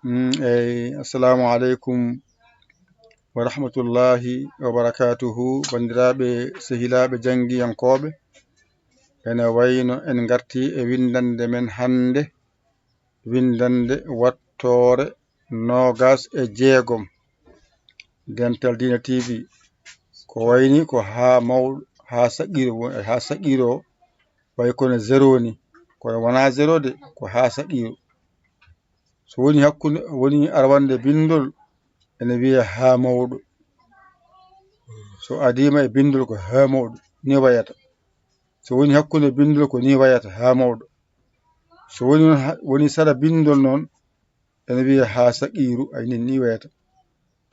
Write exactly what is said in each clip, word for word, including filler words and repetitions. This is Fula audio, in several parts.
Mm, eyi, assalamu aleykum wa rahmatullahi wa barakatuhu. Banndiraaɓe, sehilaaɓe janngiyankooɓe, ene wayno en ngarti e winndannde men hannde, winndannde wattoore noogas e jeegom. Dental Diina T V, ko wayni ko haa mawɗo, haa saqiiro, won-, haa saqiiro o, way kono zéro ni, kono wonaa zéro de, ko haa saqiiro. So woni hakkunde, woni arwannde binndol, ene wiyee haa mawɗo. So adiima e binndol, ko haa mawɗo, ni wayata. So woni hakkunde binndol, ko ni wayata, haa mawɗo. So woni noon ha-, woni sara binndol noon, ene wiyee haa saqiiru, ay nin ni wayata.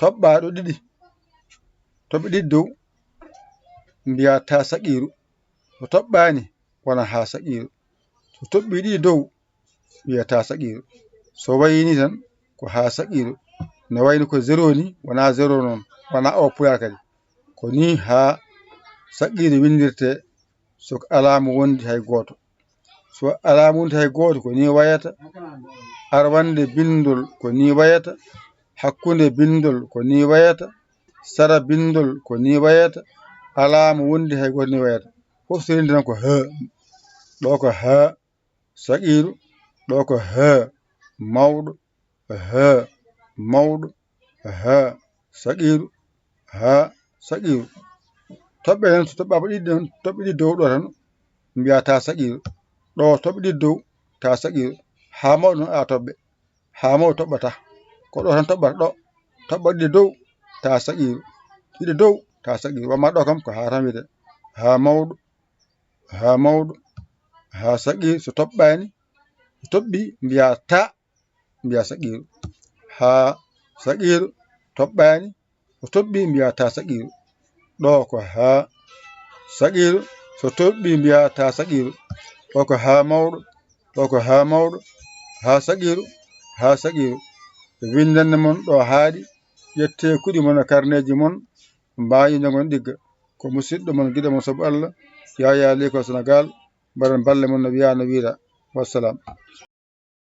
Toɓɓaaɗo ɗiɗi, toɓɓe ɗiɗi dow, mbiyaa taa saqiiru. So toɓɓaani, wona haa saqiiru. So toɓɓii ɗiɗi dow, wiyataa saqiiru. So wayini tan, ko haa saqiiru. No wayni ko zéro ni, wonaa zéro noon, wonaa o puyaar kadi. Ko ni haa saqiiru winndirtee, so ko alaa mo wondi hay gooto. So alaa mo wondi hay gooto, ko ni wayata. Arwannde binndol, ko ni wayata. Hakkunde binndol, ko ni wayata. Sara binndol, ko ni wayata. Alaa mo wondi hay gooto, ni wayata. Fof so renndi tan ko haa. Ɗo ko haa saqiiru, ɗo ko haa mawɗo, haa mawɗo, haa saqiiru, haa saqiiru. Toɓɓe noon, so toɓɓaama ɗiɗi noon, toɓɓe ɗiɗi dow ɗo tan, mbiyaa taa saqiiru. Ɗo toɓɓe ɗiɗi dow, taa saqiiru. Haa mawɗo noon a toɓɓe. Haa mawɗo toɓɓata. Ko ɗo tan toɓɓata ɗo. Toɓɓa ɗiɗi dow, taa saqiiru. Ɗiɗi dow, taa saqiiru. Wamma ɗo kam ko haa tan wiyetee. Haa mawɗo, haa mawɗo, haa saqiiru. So toɓɓaani, so toɓɓii, mbiyaa taa, mbiyaa saqiiru. Haa saqiiru toɓɓaani, so toɓɓii, mbiyaa taa saqiiru. Ɗo ko haa saqiiru, so toɓɓii, mbiyaa taa saqiiru. Ɗo ko haa mawɗo, ɗo ko haa mawɗo, haa saqiiru, haa saqiiru. Winndannde mon ɗo haaɗi, ƴettee kuɗi mon e karneeji mon, mbaayinde ngon ɗigga. Ko musiɗɗo mon, giɗo mon sabu Allah, Yaya Leko Senegal, mbaɗen balle mon no wiyaa no wiira. Wassalam.